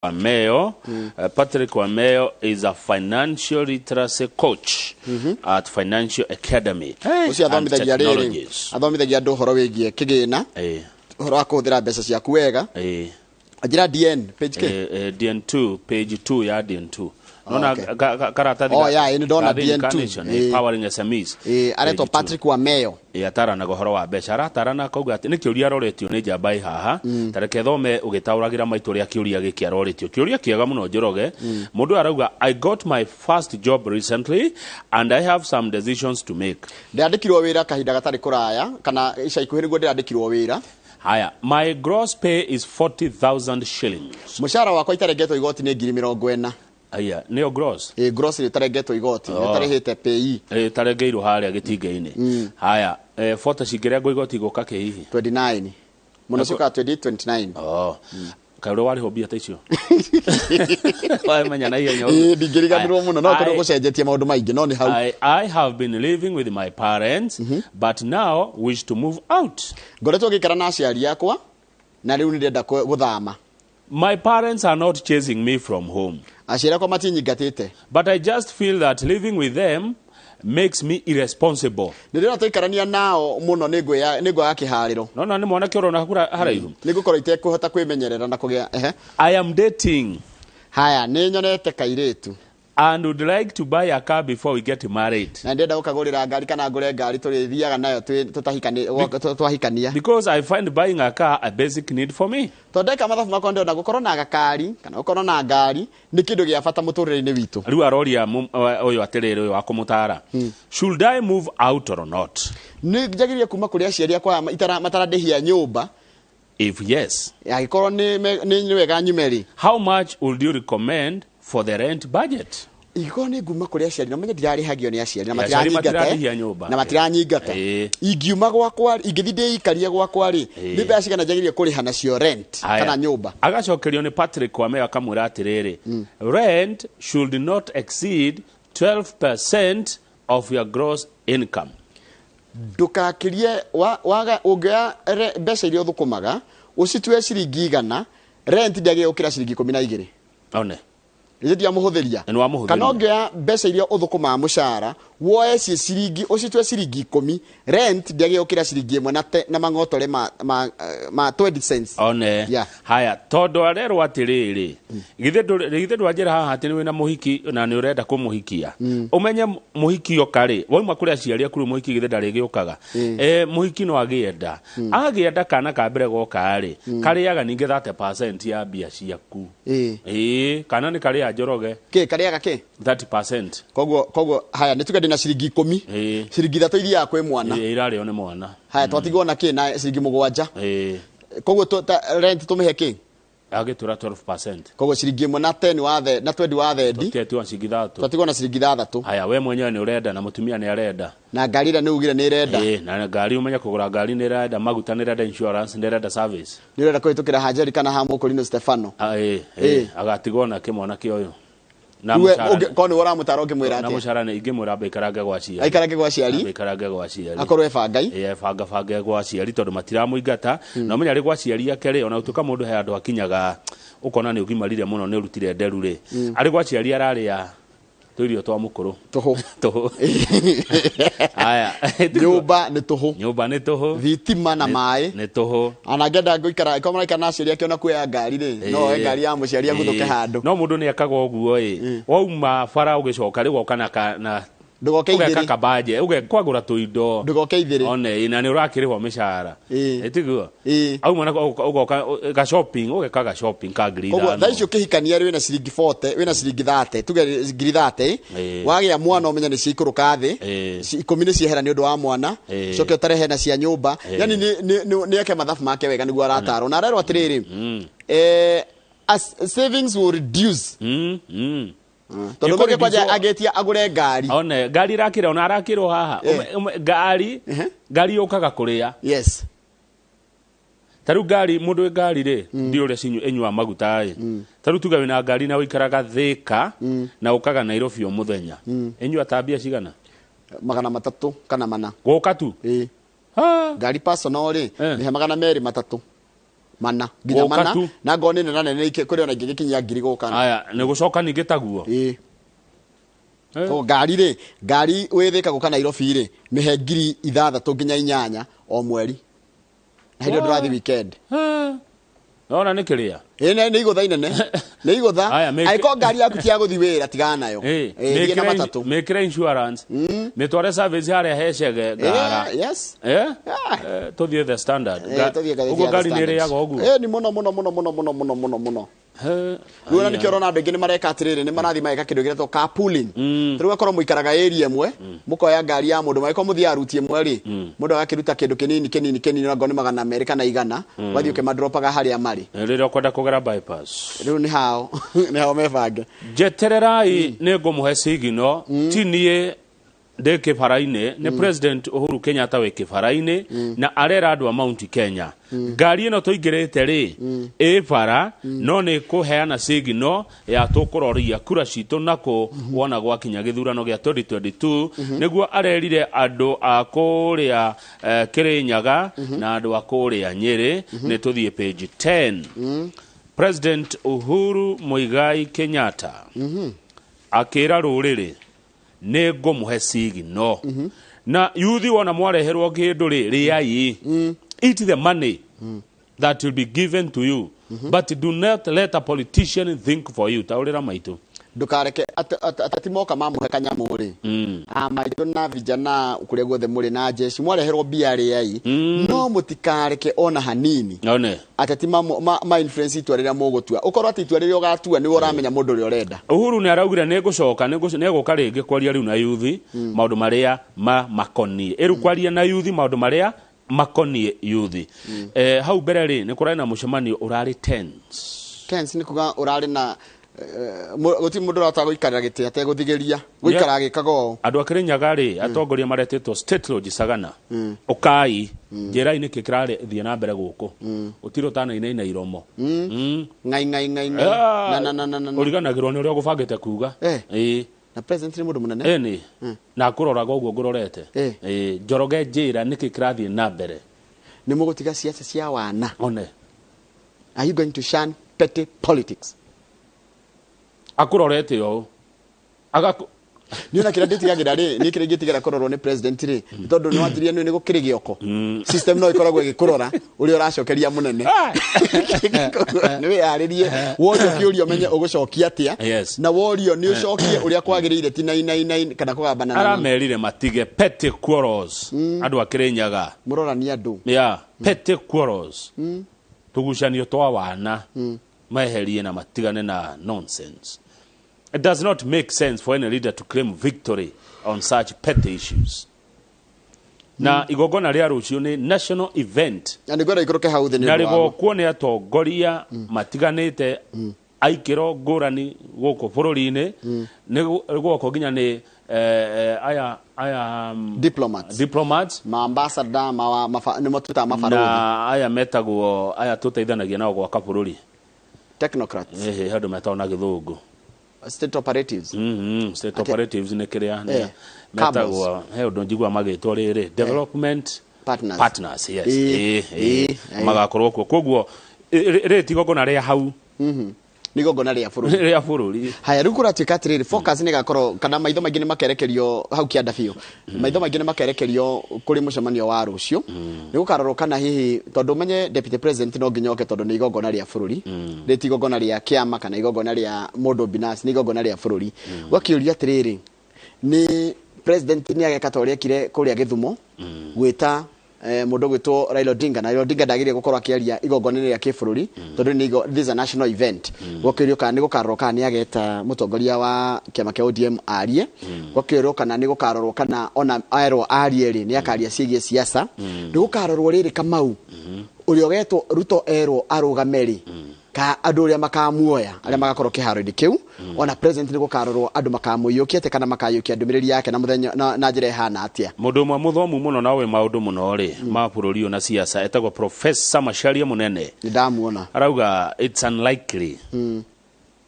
Wameyo. Patrick Wameyo is a financial literacy coach at Financial Academy Ũcio and athomithagia rĩrĩ, Technologies. athomithagia andũ ũhoro wĩgiĩ kĩgĩna, ũhoro wa kũhũthĩra mbeca ciaku wega. Njĩra DN page K. DN2, page 2 ya DN2. Nona karatathi Oh, yeah, nĩ ndona ka The DN2. Incarnation, Powering SMEs. Aretwo Page 2. Patrick Wameyo. Ataranaga ũhoro wa mbeca, aratarana akauga atĩ nĩ kĩũria aroretio nĩ njamba ĩ haha. Ta reke thome ũgĩtaũragĩra maitũ ũrĩa kĩũria gĩkĩ aroretio, kĩũria kĩega mũno, Njoroge. Mũndũ ũyũ arauga, "I got my first job recently and I have some decisions to make." Ndĩrandĩkirwo wĩra kahinda gatarĩ kũraya kana ica ikuhĩ nĩguo ndĩrandĩkirwo wĩra. Haya, my gross pay is 40,000 shillings. Mũcara wakwa itarengetwo igoti nĩ 40,000. Aya nĩyo gross? Ĩ, gross ĩtarengetwo igoti, oh. Ĩtarĩhĩte PAYE. Ĩtarengeirwo harĩa gĩtingĩ-inĩ. Haya, 40 cingĩrengwo igoti gũka kĩ hihi? 29 mũno, ciũkaga 2029. Oh. Kaĩ ũrĩa warĩhwo mbia ta icio wamenya na ihenya ũguo? Ĩ, ndingĩriganĩrwo mũno no korwo gũcenjetie maũndũ maingĩ, no nĩ hau. I have been living with my parents but now wish to move out. Ngoretwo ngĩikara na aciari akwa na rĩu nĩ ndĩrenda gũthama. My parents are not chasing me from home. Aciari akwa matinyingatĩte. But I just feel that living with them makes me irresponsible. Nĩ ndĩrona twaikarania nao mũno nĩ ngũyaga kĩharĩro. No no nĩ mwanake ũrona haraihu. Nĩ ngũkorwo itekũhota kwĩmenyerera na kũgĩa ehe. I am dating Haya, nĩ nyonete kairĩtu and would like to buy a car before we get married. Na ndĩrenda gũkagũrĩra ngari kana ngũre ngari tũrĩthiaga nayo twahikania. Because I find buying a car a basic need for me. Tondũ ndeka mathabu makwa ndĩrona gũkorwo na gakari kana gũkorwo na ngari nĩ kĩndũ gĩa bata mũtũrĩre-inĩ witũ. Rĩu aroria ũyũ atĩrĩrĩ, ũyũ wa kũmũtara, should I move out or not? Nĩ njagĩrĩire kuma kũrĩ aciari akwa matarandĩhia nyũmba? If yes, Angĩkorwo nĩ wega nyume rĩ, how much would you recommend for the rent budget? Ingĩkorwo nĩ nguma kũrĩ aciari na menye ndirarĩhagio nĩ aciari na Aciari matiranyingata, matirandĩhia nyũmba. Na matiranyingata, ingiuma gwakwa, ingĩthiĩ ndĩikarie gwakwa rĩ, nĩ mbeca cigana njagĩrĩire kũrĩha nacio rent Haya. kana nyũmba? Agacokerio nĩ Patrick Wameo akamwĩra atĩrĩrĩ, rent should not exceed 12% of your gross income. Ndũgakĩrie waga ũngĩoya mbeca iria ũthũkũmaga ũcitue ciringi 100, rent ndĩagĩrĩire gũkĩra ciringi 12. One. Nĩ ndiamũhũthĩria. Nĩ wamũhũthĩria. Kana ũngĩoya mbeca iria ũthũkũmaga mũcara woe ciĩ ciringi, ũcitue ciringi 10, rent ndĩagĩrĩire gũkĩra ciringi 1 na mang'otore ma 20 cents. One. Haya, tondũ arerwo atĩrĩrĩ, githĩ ndwanjĩra haha atĩ nĩ wĩna mũhiki na nĩ ũrenda kũmũhikia, ũmenye mũhiki oka rĩ, wauma kũrĩ aciari aku rĩu mũhiki githĩ ndarĩgĩũkaga? Mũhiki no agĩe nda, agĩa nda kana ka mbere goka rĩ, karĩaga ningĩ 30% ya mbia ciaku. Ĩĩ, kana nĩ karĩa, Njoroge. Kĩ karĩaga kĩ? 30%. Koguo haya, nĩ tuge ndĩna ciringi 10, ciringi 3 ithiaga kwĩ mwana. Ĩĩ, irarĩo nĩ mwana. Haya, twatigwo na kĩ? Na ciringi 7. Koguo rent tũmĩhe kĩ? Agĩtwĩra 12%. Koguo ciringi 1 na 10 wa na 20 wa thendi. Tũtietiwa ciringi 6. Twatigwo na ciringi 6. Haya, we mwenyewe nĩ ũrenda na mũtumia nĩ arenda. Na ngari ĩrĩa nĩ ugire nĩ ĩrenda. Ĩĩ, na ngari, ũmenye kũgũra ngari nĩ ĩrenda maguta, nĩ ĩrenda insurance, nĩ ĩrenda service. Nĩ ũrenda kũhĩtũkĩra hanjeri kana ha mũkũrinũ Stefano. Ah, ĩĩ, agatigwo na kĩmwana kĩa ũyũ na Rĩu we mũcara. Korwo nĩwe ũramũtara ũngĩmwĩra Na atĩa? mũcara nĩ ingĩmwĩra ambe aikarange gwa aciari. Aikarange gwa aciari. Ambe aikarange gwa aciari. Akorwo ebangai. Ĩĩ, ebanga bange gwa aciari tondũ matiramũingata, na ũmenye arĩ gwa aciari ake rĩ, ona gũtuĩka mũndũ he handũ hakinyaga ũkona nĩ ũgimarire mũno, nĩ ũrutire nderu rĩ, arĩ gwa aciari ararĩa tũirio twa mũkũrũ. Tũhũ. Tũhũ. Haya. Nyũmba nĩ tũhũ. Nyũmba nĩ tũhũ. Thitima na maĩ. Nĩ tũhũ. Ona angĩenda gũikara, ĩkorwo maraikara na aciari ake, ona kuoya ngari rĩ, no oe ngari ya mũciari aguthũke handũ. No mũndũ nĩ ekaga ũguo ĩ, wauma bara ũgĩcoka rĩu woka na Ndũgoke ũgeka ithĩrĩ. kabaje kwagũra tũindo. Ndũgoke ithĩrĩ. One ĩ, na nĩ ũrakĩrĩhwo mĩcara. Ĩtiguo auma na ũgoka ga shopping, ũgeka ga shopping ka ngiri Koguo 5. thaa ici ũkĩhikania rĩ, wĩna ciringi 40, wĩna ciringi 30, tuge ngiri 30. Wagĩa mwana ũmenye nĩ ciaikũrũka thĩ. 10 nĩ ciehera nĩ ũndũ wa mwana. Coke ũtare hena cia nyũmba. Yani nĩ eke mathabu make wega nĩguo aratarwo na arerwo atĩrĩrĩ, as savings will reduce tondũ Ĩkũ mũngĩ kwanja reduce. angĩtia agũre ngari. One ngari irakĩra, ona arakĩrwo haha. Ngari ngari yũkaga kũrĩa. Ta rĩu ngari, mũndũ wĩ ngari rĩ, ndi ũrĩa ĩnyuaga maguta rĩ, ta rĩu tuge wĩna ngari na ũikaraga Thĩka na ũkaga Nairobi o mũthenya, ĩnyua ta mbia cigana? 300 kana 400. Gũka tu? Ĩĩ. Ha. Ngari personal rĩ, nĩ he 203. Mana nginya Gũka mana tu. Na ngoo nĩ nene nene kũrĩ ona ingĩgĩkinyia 1000 gũka. Aya, nĩ gũcoka ningĩ taguo. Ĩĩ. So ngari rĩ, ngari wĩthĩka gũka Nairobi rĩ, mĩhe 6,000 nginya 8 o mweri, na hĩndĩ ĩyo ndũrathiĩ weekend. Nona nĩ kĩrĩa. Ĩĩ, nĩ igũtha inene, nĩ igũtha. Aya, Angĩkorwo ngari yaku ti ya gũthiĩ wĩra, tigana nayo. Ĩ, Ĩ, thiĩ na mĩkĩre matatũ. Mĩkĩre insurance, mĩtware service harĩa hecege ngara. Ĩ, yes. Eh? Ah. Eh, tũthiĩ The Standard. Ĩ, tũthiĩ ngathĩti Ũguo ya The ngari nĩ Standard. ĩrĩaga ũguo. Ĩ, nĩ mũno mũno mũno mũno mũno mũno mũno mũno. Rĩu ona nĩkĩo ũrona andũ aingĩ nĩ mareka atĩrĩrĩ, nĩ marathiĩ mageka kĩndũ gĩretwo carpooling. Rĩu ũgakorwo mũikaraga area ĩmwe, mũkoya ngari ya mũndũ, mangĩkorwo mũthiaga route ĩmwe rĩ, mũndũ agakĩruta kĩndũ kĩnini kĩnini kĩnini, onakorwo nĩ 200 kana 100, ũgathiĩ ũkĩmadropaga harĩa marĩ. Rĩrĩa ũkwenda kũgera bypass. Rĩu nĩ hao mebange. Njetererai, nĩ ngũmũhe signal. Ti niĩ ndĩ kĩbara-inĩ, nĩ President Uhuru Kenyatta wĩ kĩbara-inĩ, na arera andũ a Mount Kenya ngari ĩno tũingĩrĩte rĩ ĩ bara, no nĩ kũheana signal ya tũkũroria kura citũ nakũ wona gwakinya gĩthurano gĩa 2022. Nĩguo arerire andũ a kũrĩa Kĩrĩnyaga na andũ a kũrĩa Nyĩrĩ. Nĩ tũthiĩ page 10. President Uhuru Muigai Kenyatta akĩra rũrĩrĩ nĩ ngũmũhe signal, na yuthi wona mwareherwo kĩndũ rĩ, rĩai, eat the money that will be given to you, but do not let a politician think for you. Taũrĩra maitũ. Ndũkareke ateti moka mamũhe kanyamũ rĩ, a maitũ na vijana kũrĩa guothe mũrĩ na jeshi, mwareherwo mbia rĩai, no mũtikareke ona hanini one ateti ma influence itua rĩrĩa mũgũtua, ũkorwo atĩ itua rĩrĩa ũgatua nĩwe ũramenya mũndũ ũrĩa ũrenda. Uhuru nĩ araugire nĩ ngũcoka, nĩ egũka rĩngĩ kwaria rĩu na yuthi maũndũ marĩa ma makoniĩ ĩrĩu, kwaria na yuthi maũndũ marĩa makoniĩ yuthi. Hau mbere rĩ, nĩ kũrarĩ na mũcemanio ũrarĩ tense. Tense nĩ kuga ũrarĩ na gũtirĩ mũndũ ũrahota gũikarĩra gĩtĩ ategũthigĩria, gũikara agĩkaga ũũ. Andũ a Kĩrĩnyaga rĩ, atongoria maretĩtwo State Lodge Sagana, ũkai njĩrai nĩkĩ kĩrathiĩ na mbere gũkũ, gũtirĩ ũtanainaina iromo. Ngai ngai ngai ngai. Ah, Na na na na na na. Ũriganagĩrwo nĩ ũrĩa ũgũbangĩte kuga. Ĩĩ. Na president nĩ mũndũ mũnene. Ĩni na kũroraga ũguo ngũrorete. Ĩĩ, Njoroge, njĩra nĩkĩ kĩrathiĩ na mbere. Nĩ mũgũtiga ciaca cia wana. One. Are you going to shun petty politics? Akũrorete ũũ. Agaku Niĩ ona kĩrĩa ndĩtigagĩra rĩ, niĩ kĩrĩa ingĩtigĩra kũrorwo nĩ president rĩ, nĩ tondũ nĩ wanjirie nĩ gũkĩrĩ gĩoko, system no ĩkoragwo ĩgĩkũrora ũrĩa ũracokeria mũnene. Nĩ wĩyarĩrie, worio kĩũria ũmenye ũgũcokia atĩa. Na worio nĩ ũcokie ũrĩa kwagĩrĩire, ti nainainai kana kũgambana na Aramerire matige petty quarrels, andũ a Kĩrĩnyaga. Mũrorani andũ. Ya petty quarrels, tũgucanio twa wana, meherie na matigane na nonsense. It does not make sense for any leader to claim victory on such petty issues. Na igongona rĩa rũciũ nĩ national event. Na nĩ ngwenda ikũrũke hau thĩ nĩ Na ũndũ waguo. rĩgokwo nĩ atongoria matiganĩte aikĩro ngũrani gũkũ bũrũri-inĩ. Nĩ rĩgokwo nginya nĩ aya Diplomats. Diplomats. Ma ambassador, nĩ matwĩtaga mabarũthi. Na aya metagwo aya tũteithanagia nao gwaka bũrũri. Technocrats. Ehe, handũ metagwo na gĩthũngũ. State operatives. State operatives nĩ kĩrĩa Cabals. metagwo, he ũndũ njigua magĩtwo rĩrĩ development Partners. Partners, yes. Ĩ, Ĩ, magakorwo kuo, koguo rĩ ti igongona rĩa hau. Nĩ igongona rĩa bũrũri. Rĩa bũrũri. Haya, rĩu kũratuĩka atĩrĩrĩ, focus nĩ ĩgakorwo kana maitho maingĩ nĩ makerekerio hau kĩanda biũ, maitho maingĩ nĩ makerekerio kũrĩ mũcemanio wa rũciũ. Nĩ gũkarorwo kana hihi, tondũ ũmenye deputy president no nginya oke, tondũ nĩ igongona rĩa bũrũri, rĩ ti igongona rĩa kĩama kana igongona rĩa mũndũ binafsi, nĩ igongona rĩa bũrũri. Gwakĩũrio atĩrĩrĩ, nĩ president nĩ ageka ta ũrĩa ekire kũrĩa Gĩthumo, gwĩta mũndũ gwĩtwo Raila Odinga, na Raila Odinga ndagĩrĩire gũkorwo akĩaria igongona-inĩ rĩa kĩbũrũri, tondũ nĩ this is a national event. Gwakĩũrio kana nĩ gũkarorwo kana nĩ ageta mũtongoria wa kĩama kĩa ODM arie. Gwakĩũrio kana nĩ gũkarorwo kana ona erwo arie rĩ, nĩ akaria ciĩgiĩ siasa. Nĩ gũkarorwo rĩrĩ, Kamau, ũrĩa ũgetwo Ruto erwo arũgame rĩ, ka andũ ũrĩa makamuoya, arĩa magakorwo kĩharo-inĩ kĩu. Ona president nĩ gũkarorwo andũ makamũiyũkia atĩa kana makayũkia ndũmĩrĩri yake na mũthenya na njĩra ĩhana atĩa. Mũndũ ũmwe mũthomu mũno na ũĩ maũndũ mũno rĩ ma bũrũri ũyũ na siasa etagwo Professor Macharia Mũnene. Nĩ ndamuona. Arauga it's unlikely.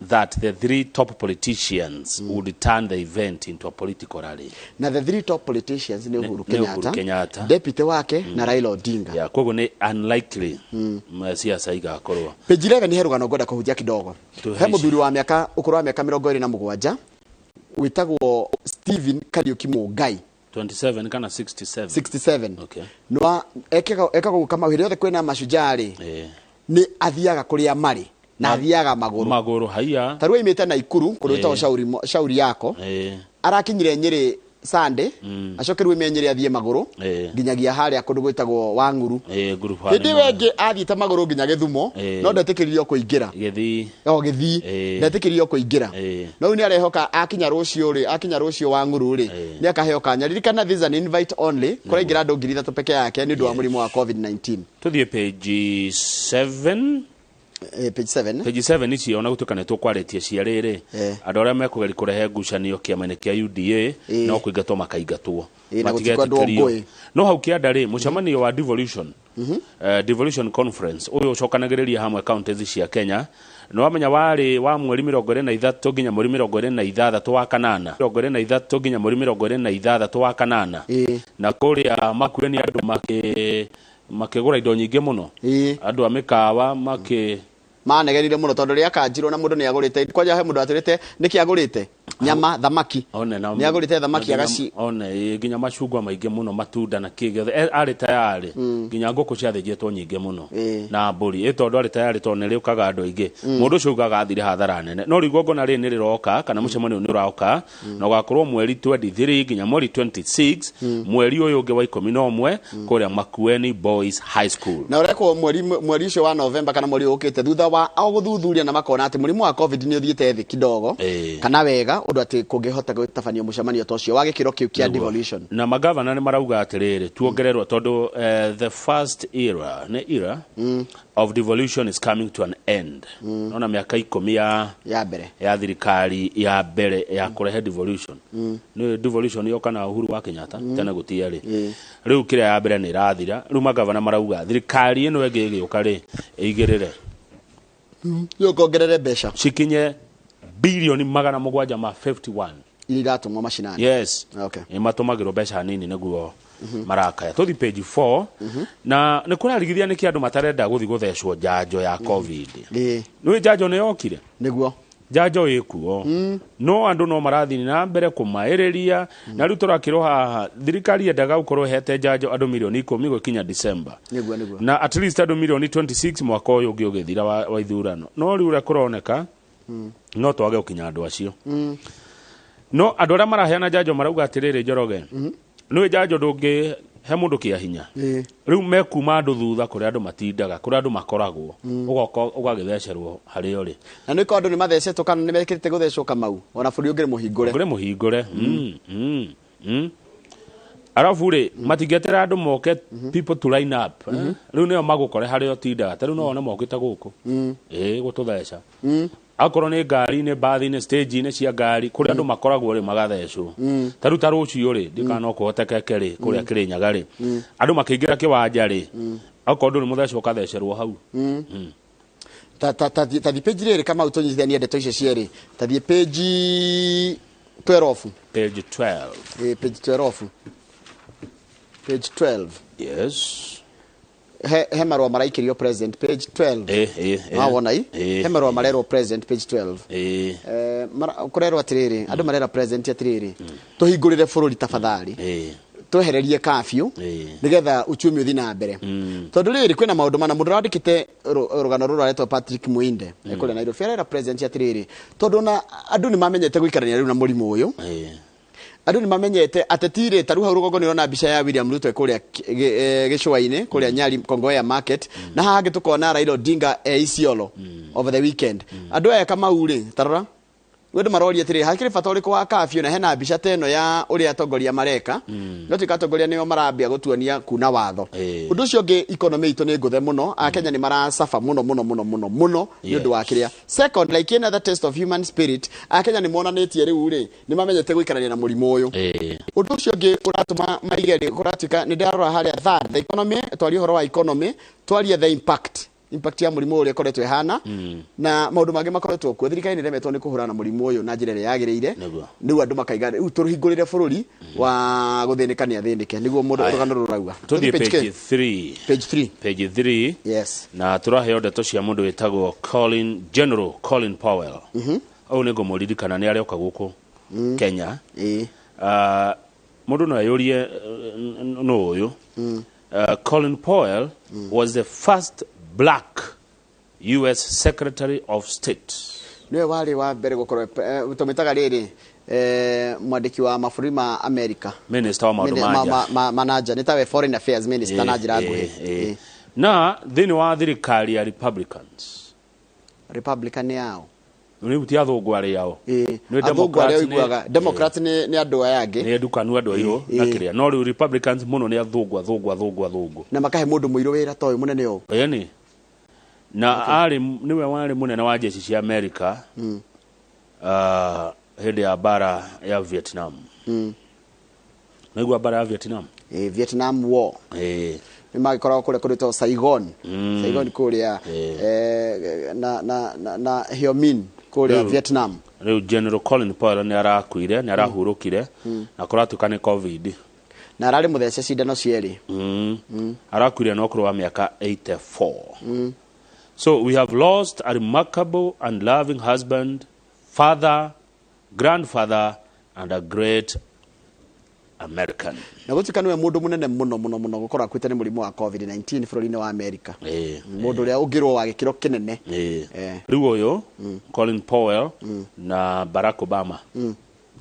That the three top politicians would turn the event into a political rally. Na the three top politicians nĩ Uhuru Nĩ Uhuru Kenyatta, Kenyatta. Deputy wake na Raila Odinga. Yeah, koguo nĩ unlikely siasa igakorwo. Page 11 he rũgano ngwenda kũhunjia kidogo. Tũhaice. He mũthuri wa mĩaka ũkũrũ wa mĩaka 27 wĩtagwo Stephen Kariuki Mũngai. 27 kana 67? 67. Okay. No ekaga gũka hĩndĩ yothe kwĩna mashujaa rĩ, nĩ athiaga kũrĩa marĩ na athiaga magũrũ. Magũrũ haiya. Ta rĩu aimĩte Naikuru kũndũ gwĩtagwo Shauri Yako. Arakinyire Nyĩrĩ Sunday, acoke rĩu aime Nyĩrĩ athiĩ magũrũ nginyagia harĩa kũndũ gwĩtagwo Wang'uru. Group Hĩndĩ ĩyo ĩngĩ athiĩte magũrũ nginya Gĩthumo, no ndetĩkĩririo kũingĩra. Gĩthii. O Gĩthii. Ndetĩkĩririo kũingĩra. No rĩu nĩ arehoka akinya rũciũ rĩ, akinya rũciũ Wang'uru rĩ, nĩ akaheo kanya. Ririkana this is an invite only, kũraingĩra andũ 3,000 peke yake nĩ ũndũ wa mũrimũ wa COVID-19. Tuthiĩ page 7. Page 7. Page 7 icio ona gũtuĩka nĩ tũkwarĩtie cia rĩrĩ, andũ arĩa mekũgeria kũrehe ngucanio kĩama-inĩ kĩa UDA no kũingatwo makaingatwo. Na gũtikwendwo Matigetĩkĩrio. ngũĩ. No hau kĩanda rĩ, mũcemanio wa devolution, devolution conference ũyũ ũcokanagĩrĩria hamwe counties cia Kenya, nĩ wamenya warĩ wa mweri 23 nginya mweri 26 wa kanana, 23 nginya mweri 26 wa kanana. Na kũrĩa Makueni andũ makĩgũra indo nyingĩ mũno. Andũ a mĩkawa makĩ Manegerire mũno tondũ rĩa kanjirwo na mũndũ nĩ agũrĩte. Kwanja he mũndũ atũrĩte nĩkĩ agũrĩte? Nyama, thamaki. One na Nĩ agũrĩte thamaki nginya agaci one nginya macungwa maingĩ mũno, matunda na kĩ gĩothe. Arĩ tayarĩ. Nginya ngũkũ ciathĩnjĩtwo nyingĩ mũno. Na mbũri. Tondũ arĩ tayarĩ tondũ nĩ rĩũkaga andũ aingĩ. Mũndũ ũcio augaga athire hathara nene. No rĩu igongona rĩrĩ nĩ rĩroka kana mũcemanio nĩ ũroka na ũgakorwo mweri 23 nginya mweri 26, mweri ũyũ ũngĩ wa 11 kũrĩa Makueni Boys High School. Na ũrekwo mweri ũcio wa November kana mweri ũkĩte thutha wa o gũthuthuria na makona atĩ mũrimũ wa COVID nĩ ũthiĩte thĩ kidogo kana wega ũndũ atĩ kũngĩhota gũtabanio mũcemanio ta ũcio wa gĩkĩro kĩu kĩa devolution. Na magavana nĩ marauga atĩrĩrĩ, tuongererwo tondũ the first era nĩ era of devolution is coming to an end. Nona mĩaka 10 ya mbere ya thirikari ya mbere ya kũrehe devolution. Nĩ devolution yoka na Uhuru wa Kenyatta tene gũtiarĩ. Rĩu kĩrĩa ya mbere nĩ ĩrathira. Rĩu magavana marauga thirikari ĩno ĩngĩ ĩgĩũka rĩ ĩigĩrĩre. Yũkongerere mbeca. Cikinye bilioni magana mũgwanja ma 51. Iria iratũmwo macinani. Yes. Okay. Nĩ matũmagĩrwo mbeca nini nĩguo marakaya. Tũthi page 4. Na nĩ kũrarigithia nĩkĩ andũ matarenda gũthiĩ gũthecwo njanjo ya COVID. Nĩ njanjo nĩ yokire? Nĩguo. Njanjo ĩkuo. No andũ no marathiĩ na mbere kũmaĩrĩria. Na rĩu tũrakĩrwo haha thirikari yendaga gũkorwo ĩhete njanjo andũ milioni 10 gũkinya December. Nĩguo, nĩguo. Na at least andũ milioni 26 mwaka ũyũ ũngĩ ũgĩthira wa ithurano. No rĩu ũrĩa kũroneka no twage gũkinya andũ acio. No andũ arĩa maraheana njanjo marauga atĩrĩrĩ Njoroge, nĩ njanjo ndũngĩ he mũndũ kĩa hinya. Rĩu mekuma andũ thutha kũrĩa andũ matindaga, kũrĩa andũ makoragwo, ũgoka ũgagĩthecerwo harĩa ũrĩ. Na nĩ andũ nĩ mathecetwo kana nĩ mekĩrĩte gũthecwo Kamau, ona bũrũri ũngĩ mũhingũre. Ũngĩ mũhingũre. Arabu rĩ, matingĩetera andũ moke people to line up. Rĩu nĩo magũkore harĩa ũtindaga, ta rĩu no wone mokĩte gũkũ. Gũtũtheca. Akorwo nĩ ngari-inĩ, mbathi-inĩ, stage-inĩ cia ngari, kũrĩa andũ makoragwo rĩ magathecwo. Ta rĩu ta rũciũ rĩ, ndikana no kũhotekeke rĩ, kũrĩa Kĩrĩnyaga rĩ, andũ makĩingĩra kĩwanja rĩ, akorwo ndũrĩ mũthecwo ũkathecerwo hau. Ta thiĩ page rĩrĩ Kamau tũnyitithanie ndeto icio cierĩ. Ta thiĩ page 12. Page 12. Page 12. Page 12. Yes. He marũa maraikĩrio present page 12. Wawona i? He marũa marerwo present page 12. Kũrerwo atĩrĩrĩ, andũ marera present atĩrĩrĩ, tũhingũrĩre bũrũri tafadhali. Twehererie curfew nĩgetha uchumi ũthiĩ na mbere. Tondũ rĩrĩ kwĩna maũndũ mana mũndũ ũrandĩkĩte rũgano rũrũ aretwo Patrick Muinde kũrĩa Nairobi arera present atĩrĩrĩ, tondũ ona andũ nĩ mamenyete gũikarania rĩu na mũrimũ ũyũ. Andũ nĩ mamenyete ateti rĩ, ta rĩu hau rũgongo nĩ ũrona mbica ya William Ruto kũrĩa gĩcũa-inĩ, kũrĩa Nyali Kongowea Market, na haha hangĩ tũkona Raila Odinga e Isiolo over the weekend. Andũ aya Kamau rĩ, ta rora, andũ maroria atĩrĩrĩ, hakĩrĩ bata ũrĩkũ wa curfew na hena mbica ta ĩno ya ũrĩa atongoria mareka? No tuĩka atongoria nĩo marambia gũtuonia kuna watho. Ũndũ ũcio ũngĩ, economy itũ nĩ ngũthe mũno, Akenya nĩ maracaba mũno mũno mũno mũno mũno nĩ ũndũ wa kĩrĩa. Second, like any other test of human spirit, Akenya nĩ monanĩtie rĩu rĩ, nĩ mamenyete gũikarania na mũrimũ ũyũ. Ũndũ ũcio ũngĩ ũratũma maige rĩ, kũratuĩka nĩ ndarora harĩa third, the economy, twarie ũhoro wa economy, twarie the impact Impact ya mũrimũ ũrĩa ĩkoretwo ĩhana na maũndũ mangĩ makoretwo kuo. Thirikari nĩ ĩremetwo nĩ kũhũrana na mũrimũ ũyũ na njĩra ĩrĩa yagĩrĩire. Nĩguo. Rĩu andũ makaiga rĩu tũhingũrĩre bũrũri wa gũthĩnĩka nĩ athĩnĩke, nĩguo mũndũ Aya. rũgano rũrauga. Tũthiĩ page page K. 3. Page 3. Page 3. Yes. Na tũraheo ndeto cia mũndũ wĩtagwo Colin, General Colin Powell. Ũyũ nĩ ngũmũririkana nĩ arĩoka gũkũ Kenya. Mũndũ no eyũrie nũ ũyũ. Colin Powell was the first black US Secretary of State. Nĩwe warĩ wa mbere gũkorwo tũmĩtaga rĩrĩ mwandĩki wa mabũrũri ma America. Minister wa maũndũ ma nja. Manager nĩ tawe foreign affairs minister na njĩra nguhĩ. Na thĩinĩ wa thirikari ya Republicans. Republican nĩ yao? Rĩu ti athũngũ arĩao. Nĩ Athũngũ arĩa Democrats. ũiguaga Democrat nĩ andũ aya angĩ. Nĩ ndukanu, andũ airũ na kĩrĩa, no rĩu Republicans mũno nĩ athũngũ, athũngũ, athũngũ, athũngũ. Na makahe mũndũ mũirũ wĩra ta ũyũ mũnene ũũ. Ĩni na arĩ nĩwe warĩ mũnene wa jeshi cia America hĩndĩ ya mbara ya Vietnam. Naigua mbara ya Vietnam? Vietnam War. Nĩ magĩkoragwo kũrĩa kũrĩtwo Saigon. Saigon kũrĩa na Ho Minh kũrĩa Vietnam. Rĩu General Colin Powell nĩ arakuire, nĩ arahurũkire na kũratuĩka nĩ COVID. Na ararĩ mũthece cindano cierĩ. Arakuire na ũkũrũ wa mĩaka 84. So we have lost a remarkable and loving husband, father, grandfather and a great American. Na gũtuĩka nĩwe mũndũ mũnene mũno mũno mũno gũkorwo akuĩte nĩ mũrimũ wa COVID-19 bũrũri-inĩ wa America. Mũndũ ũrĩa ũngĩrwo wa gĩkĩro kĩnene. Rĩu ũyũ Colin Powell na Barack Obama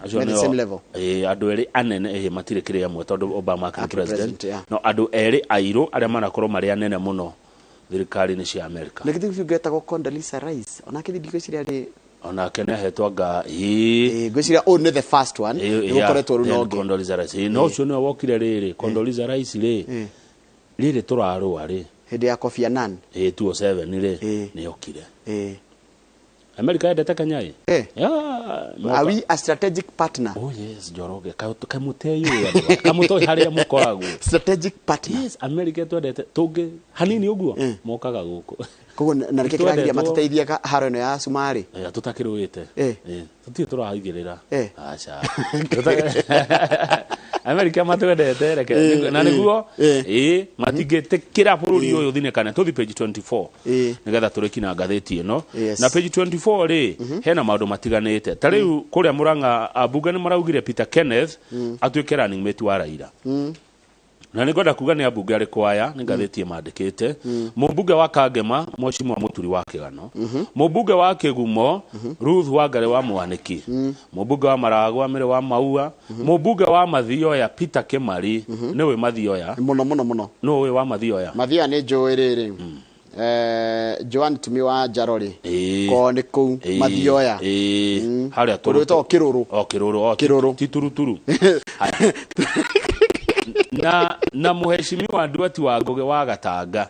acio Me the nĩo- same level. Andũ erĩ anene, matirĩ kĩrĩ amwe tondũ Obama akĩrĩ Akĩrĩ president, president, yeah. no andũ erĩ airũ arĩa manakorwo marĩ anene mũno thirikari-inĩ cia America. Na gĩtĩ kĩu getagwo Condoleezza Rice, onake ndigwĩciria arĩ Onake nĩ ahetwo anga ĩĩ. Ngwĩciria ũyũ nĩ the first one, nĩ gũkoretwo rĩu na ũngĩ. Condoleezza Rice. No ũcio nĩwe wokire rĩrĩ, Condoleezza Rice rĩ, rĩrĩ tũrarũa rĩ. Hĩndĩ ya Kofi Annan. 207 rĩ, nĩ okire. America yendete Kenya ĩ. Are we a strategic partner? Oh yes, Njoroge, kamũtei ũyũ, kamũtoi harĩa mũkoragwo. Strategic partner. Yes, America twendete tũngĩ hanini ũguo mokaga gũkũ. Koguo na nĩkĩ kĩragiria Twendetwo. matũteithie haro ĩno ya Cumarĩ? Tũtakĩrũĩte. Tũtirĩ tũraigĩrĩra. Aca. America matwendete, reke na nĩguo matingĩtĩkĩra bũrũri ũyũ thinĩkane. Tũthi page 24 nĩgetha tũrĩki na ngathĩti ĩno. Na page 24 rĩ, hena maũndũ matiganĩte, ta rĩu kũrĩa Mũrang'a ambunge nĩ maraugire Peter Kenneth atuĩke running mate wa Raila. Na nĩ ngwenda kuga nĩ ambunge arĩkũ aya nĩ ngathĩti ĩmandĩkĩte: mũmbunge wa Kangema, Mheshimiwa Mũturi wa Kĩgano, mũmbunge wa Kĩgumo, Ruth Wangari wa Mwanĩki, mũmbunge wa Maragwa, Mĩrĩ wa Maua, mũmbunge wa Mathioya, Peter Kĩmari. Nĩwe Mathioya? Mũno mũno mũno. Nũ ũyũ wa Mathioya? Mathioya nĩ njũĩ rĩrĩ, Joan Tumi wa Njaro rĩ, ko nĩ kũu Mathioya. Harĩa Kũndũ gwĩtagwo Kĩrũrũ. O Kĩrũrũ o Kĩrũrũ. Ti turuturu. Haya. Na mũheshimiwa Nduati wa Ngũgĩ wa Gatanga.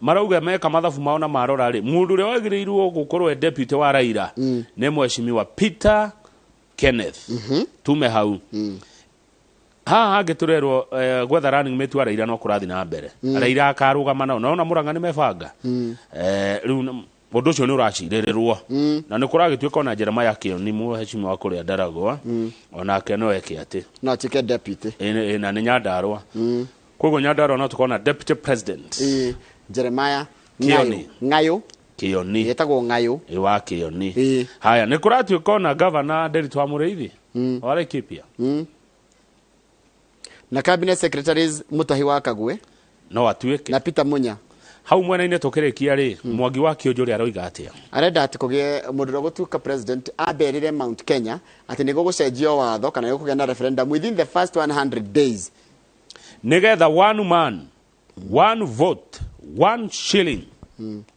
Marauga meka mathabu mao na marora rĩ, mũndũ ũrĩa wagĩrĩirwo gũkorwo e deputy wa Raila nĩ mheshimiwa Peter Kenneth. Tume hau haha hangĩ tũrerwo gwetha running mate wa Raila no kũrathiĩ na mbere. Raila akarũgama nao, naona Mũrang'a nĩ mebanga. Rĩu ũndũ ũcio nĩ ũracirĩrĩrwo na nĩ kũragĩtuĩka ona Jeremiah Kĩoni, mũheshimiwa wa kũrĩa Ndaragwa, onake no eke atĩ No atuĩke deputy. Na nĩ Nyandarũa, koguo Nyandarũa no tũkona deputy president. Jeremiah Kĩoni. Ng'ayũ. Kĩoni. Ĩtagwo Ng'ayũ. Ĩ wa Kĩoni. Haya, nĩ kũratuĩka ona gavana Nderitu wa Mũrĩithi wa Laikipia. Na cabinet secretaries Mutahi wa Kagwe no atuĩke na Peter Munya. Hau mwena-inĩ tũkĩrĩkia rĩ, Mwangi wa Kĩũnjũrĩ aroiga atĩa? Arenda atĩ kũgĩe mũndũ ũrĩa ũgũtuĩka president amberĩre Mount Kenya atĩ nĩ gũgũcenjio watho kana nĩ gũkũgĩa na referendum within the first 100 days. Nĩgetha one man, one vote, one shilling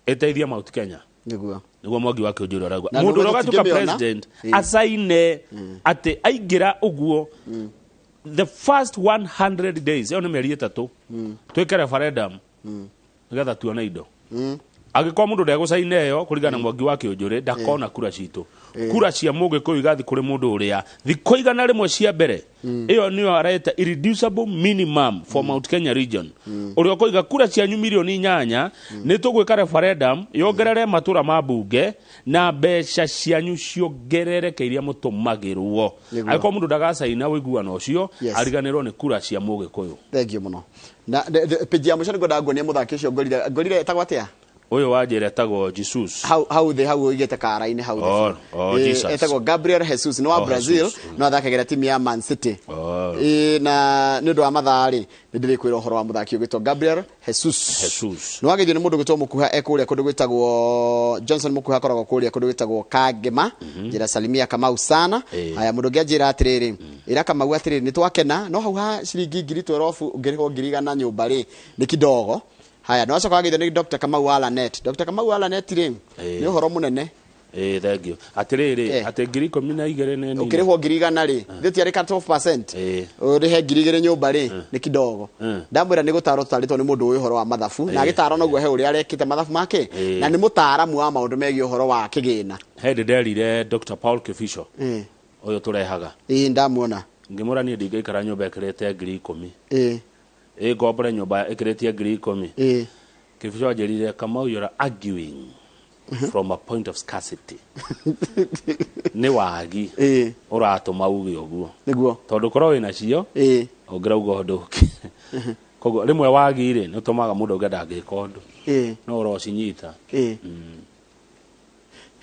ĩteithie Mount Kenya. Nĩguo. Nĩguo Mwangi wa Kĩũnjũrĩ arauga. Na Mũndũ ũrĩa nĩguo ũgatuĩka tũtingĩmĩona. president acaine atĩ aingĩra ũguo the first 100 days, ĩyo nĩ mĩeri 3, twĩke referendum nĩgetha tuone indo. Angĩkorwo mũndũ ndegũcaina ĩyo kũringana na Mwangi wa Kĩũnjũrĩ, ndakona kura citũ. Kura cia Mũgĩkũyũ igathiĩ kũrĩ mũndũ ũrĩa thikũ 100 cia mbere ĩyo nĩyo areta irreducible minimum for Mount Kenya region. Ũrĩa ũkoiga kura cianyu 8 milioni nĩ tũgwĩka referendum yongerere matũra ma mbunge na mbeca cianyu ciongerereke iria mũtũmagĩrwo. Angĩkorwo mũndũ ndagacaina ũiguano ũcio, ariganĩrwo nĩ kura cia Mũgĩkũyũ. Thank you mũno. Na page ya mũico nĩngwendaga nguonie mũthaki ũcio ngorire etagwo atĩa? Ũyũ wanjĩra etagwo Jesus. Hau thĩ, hau ũigĩte kara-inĩ hau thĩ. Oh, Jesus. Etagwo Gabriel Jesus, nĩ wa Brazil. Jesus. No athakagĩra timu ya Man City. Na nĩ ũndũ wa mathaa rĩ, nĩ ndĩrĩkwĩra ũhoro wa mũthaki ũgwĩtwo Gabriel Jesus. Jesus. Nĩ wageithio nĩ mũndũ gwĩtwo Mũkuha e kũrĩa kũndũ gwĩtagwo Johnson Mũkuha, akoragwo kũrĩa kũndũ gwĩtagwo Kangema. Njĩra salimia Kamau sana. Haya, mũndũ ũngĩ anjĩra atĩrĩrĩ, ĩra Kamau atĩrĩrĩ, nĩ twakena, no hau ha ciringi 12,000 ũngĩrĩhwo 100,000 nyũmba rĩ, nĩ kidogo. Haya, nĩ wacoka wageithio nĩ Dr. Kamau wa Lanet. Dr. Kamau wa Lanet rĩ, nĩ ũhoro mũnene. Ĩĩ, thank you. Atĩrĩrĩ, atĩ 12,000 nĩ nini. Ũkĩrĩhwo 100,000 rĩ, thĩ tiarĩ ka 12%, ũrĩhe 2,000 nyũmba rĩ, nĩ kidogo. Ndamwĩra nĩ gũtarwo tũtarĩtwo nĩ mũndũ ũĩ ũhoro wa mathabu, na agĩtarwo noguo he ũrĩa arekĩte mathabu make, na nĩ mũtaaramu wa maũndũ megiĩ ũhoro wa kĩgĩna. He ndĩ nderire Dr. Paul Kibicho ũyũ tũrehaga, Ĩĩ, ndamuona. Ngĩmũra niĩ ndingĩikara nyũmba ĩkĩrĩte 10,000. Ĩ ngombore nyũmba ĩkĩrĩtie 10,000. Kibicho anjĩrire, "Kamau, you're arguing from a point of scarcity, nĩ wagi ũratũma uge ũguo." Tondũ korwo wĩna cio, ũngĩrauga ũndũ ũngĩ. Koguo rĩmwe wagi rĩ, nĩ ũtũmaga mũndũ auge ndangĩka ũndũ, no ũrocinyita.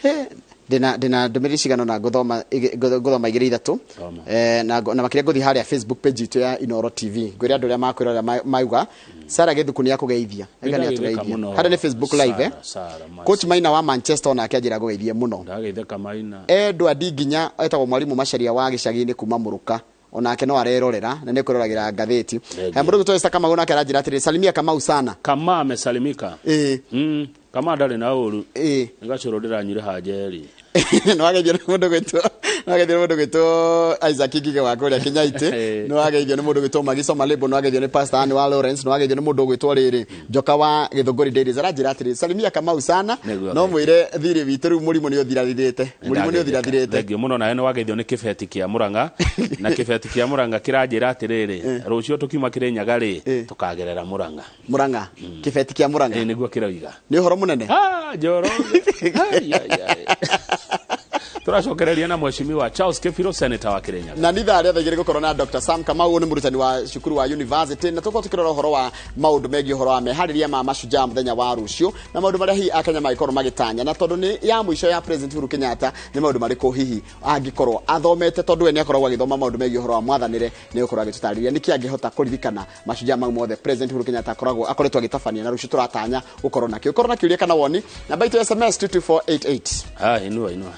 He, ndĩna ndũmĩrĩri cigana na ngũthoma ngũthoma igĩrĩ ithatũ. Thoma. Na makĩria ngũthiĩ harĩa Facebook page itũ ya Inoro TV, ngwĩre andũ arĩa makwĩra ũrĩa mauga. Sara Gĩthuku nĩ akũgeithia. Aiga nĩ Nĩndagĩtheka atũgeithia mũno. Harĩa nĩ Facebook Live. Sara, Sara, my Coach Maina wa Manchester onake anjĩra ngũgeithie mũno. Ndagĩtheka Maina. Edward Nginya etagwo mwarimũ Macharia wa gĩcagi-inĩ kuma Mũrũka, onake no arerorera na nĩ kwĩroragĩra ngathĩti. Thank He mũndũ gwĩtwo Esther Kamau nake aranjĩra atĩrĩ, salimia Kamau sana. Kama amesalimika. Kama ndarĩ na ũru. Nĩ gacũrũ ndĩranyuire hanjeri. Nĩ wageithio nĩ mũndũ gwĩtwo Isaac Ngige wa kũrĩa Kĩnyaitĩ. Nĩ wageithio nĩ mũndũ gwĩtwo Magiso Malebo. Nĩ wageithio nĩ Pastor Anne wa Lawrence. Nĩ wageithio nĩ mũndũ gwĩtwo rĩrĩ Njoka wa Gĩthũngũri Dairies, aranjĩra atĩrĩ, salimia Kamau sana. No mwĩre thirĩ witũ rĩu mũrimũ nĩ ũthirathirĩte, mũrimũ nĩ ũthirathirĩte. Thank you mũno. Nawe nĩ wageithio nĩ kĩbeti kĩa Mũrang'a, na kĩbeti kĩa Mũrang'a kĩranjĩra atĩrĩrĩ, rũciũ tũkiuma Kĩrĩnyaga rĩ, tũkagerera Mũrang'a. Mũrang'a, kĩbeti kĩa Mũrang'a. Ĩ, nĩguo kĩroiga. Nĩ ũhoro mũnene. Ah, Njoroge. Ai, ai, ai. Tũracokereria na mheshimiwa Charles Kĩbirũ, senator wa Kĩrĩnyaga. Na nĩ thaa rĩa 2:00 gũkorwo na Dr. Sam Kamau, nĩ mũrutani wa cukuru wa university, na tũkorwo tũkĩrora ũhoro wa maũndũ megiĩ ũhoro wa meharĩria ma Mashujaa mũthenya wa rũciũ, na maũndũ marĩa hihi akenya mangĩkorwo magĩtanya, na tondũ nĩ ya mũico ya President Uhuru Kenyatta, nĩ maũndũ marĩkũ hihi angĩkorwo athomete, tondũ we nĩ akoragwo agĩthoma maũndũ megiĩ ũhoro wa mwathanĩre, nĩ gũkorwo agĩtũtarĩria nĩkĩ angĩhota kũririkana mashujaa mau mothe President Uhuru Kenyatta akoretwo agĩtabania, na rũciũ tũratanya gũkorwo nakĩo. Ũkorwo na kĩũria kana woni, namba itũ ya SMS 22488. Ah, inua inua.